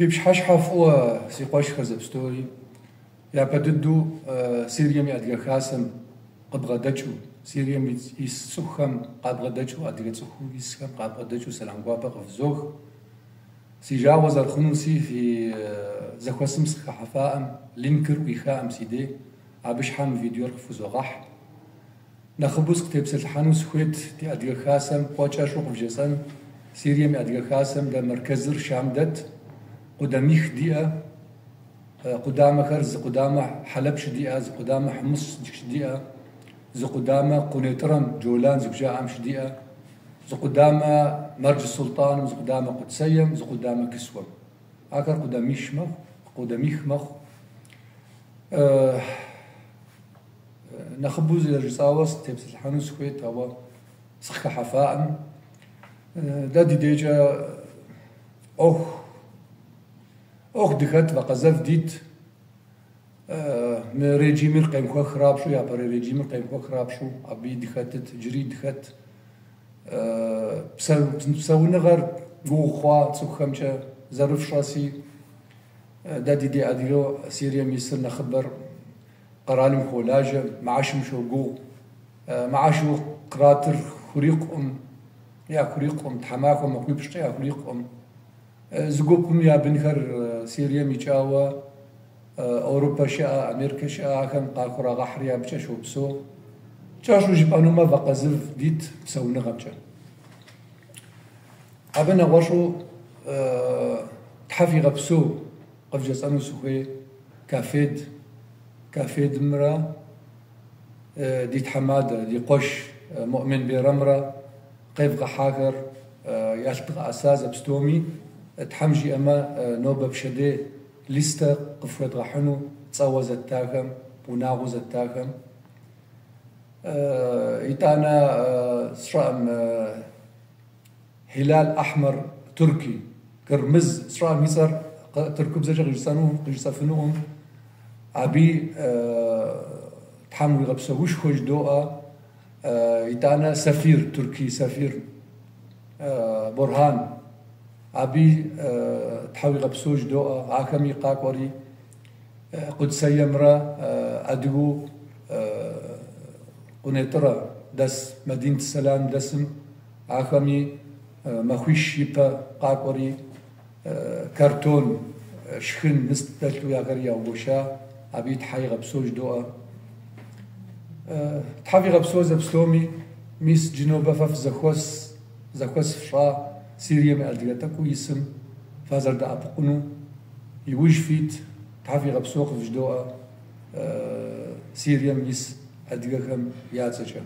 Фи пщыхьэщхьэ фӏыуэ, си къуэшхэр зэпстори. Япэ дыдэу Сирием и Адыгэ Хасэм къыбгъэдэкӏыу, Сирием ис цӏыхухэм къабгъэдэкӏыу, адыгэ цӏыхуу исхэм къабгъэдэкӏыу сэлам гуапэ къывызох. Си жагъуэ зэрыхъунуси, фи зэхуэсым сыкъыхыхьэфаӏым, линкыр ӏуихаӏым си дей, абы щхьэ мы видеор къыфхузогъэхь. Нэхъыбэу сыкъытепсэлъыхьэну сыхуейт ди Адыгэ Хасэм, кӏуэ кӏэщӏу къывжесӏэн, Сирием и Адыгэ Хасэм дэ мэркэзыр Шам дэт, къудамих диӏэ, къудамэхэр зы къудамэ Хьэлэб щыдиӏэ, зы къудамэ Хьумыс щыдиӏэ, зы къудамэ Къунейтӏрэм, Джолан зыхужаӏэм щыдиӏэ, зы къудамэ Мардж Сулътӏаным, зы къудамэ Къудсэем, зы къудамэ Кысуэм. Ахэр къудамищ мэхъу, къудамих мэхъу. Нэхъыбэу зэрыжысӏауэ сытепсэлъыхьэну сыхуейт, ауэ сыкъыхыхьэфаӏым. Дэ ди дежкӏэ ӏуэху ӏуэху дыхэт, вакъэзэв дит. Мы режимыр къемыхуэхрапщӏу, япэрей режимыр къемыхуэхрапщӏу, абыи дыхэтыт, иджыри дыхэт. Псэуныгъэр гугъу хъуа цӏыхухэмкӏэ зэрыфщӏэси, дэ ди дей адыгэу Сирием исыр нэхъыбэр къэралым хуолажьэ, мыӏэшым щогугъу. Мыӏэшу къратыр хурикъукъым, яхурикъукъым, тхьэмахуэ махуипщӏкӏэ яхурикъукъым. Зы гупым я бынхэр Сирием икӏауэ Европэ щыӏэ, Америкэ щыӏэ, ахэм къахурагъэхьри абыкӏэ щопсэу. Кӏэщӏу жыпӏэнумэ, вакъэзыв дит псэуныгъэмкӏэ. Абы нэгъуэщӏу Тхьэ фигъэпсэу къывжесӏэну сыхуей КАФФЕД, КАФФЕДымрэ ди тхьэмадэ, ди къуэш Муӏмин Берэмрэ къевгъэхьахэр ялъдгъэӏэса зэпстоми, Тхьэм жиӏэмэ, нобэ пщэдей листэ къыфхуедгъэхьыну цӏэуэ зэттахэм, унагъуэу зэттахэм. Итӏанэ сщӏэӏым Хилал Ахьмэр Турки, Кырмыз, сщӏэӏым и цӏэр тыркубзэкӏэ къыжысӏэну, къыжысӏэфынукъым. Абы Тхьэм уигъэпсэушхуэ жыдоӏэ. Итӏанэ Сафир, Турки Сафир Борхан, абы Тхьэ уигъэпсэу жыдоӏэ. Ахэми къакӏуэри Къудсэемрэ адыгэу Къунейтӏырэ дэс, Мадинт Сэлам дэсым Ахэми махуищ ипэ къакӏуэри картон, шхын, мыст дэлъу ахэри яугуэша, абыи Тхьэ игъэпсэу жыдоӏэ. Тхьэ фигъэпсэу зэпстоми, мис джы нобэ фэ фызэхуэс, зэхуэс фщӏа Сирием и адыгэ тӏэкӏуу исым фазэрыдэӏэпыкъуну иужь фит, Тхьэ фигъэпсэу къывжыдоӏэ Сирием ис адыгэхэм я цӏэкӏэ.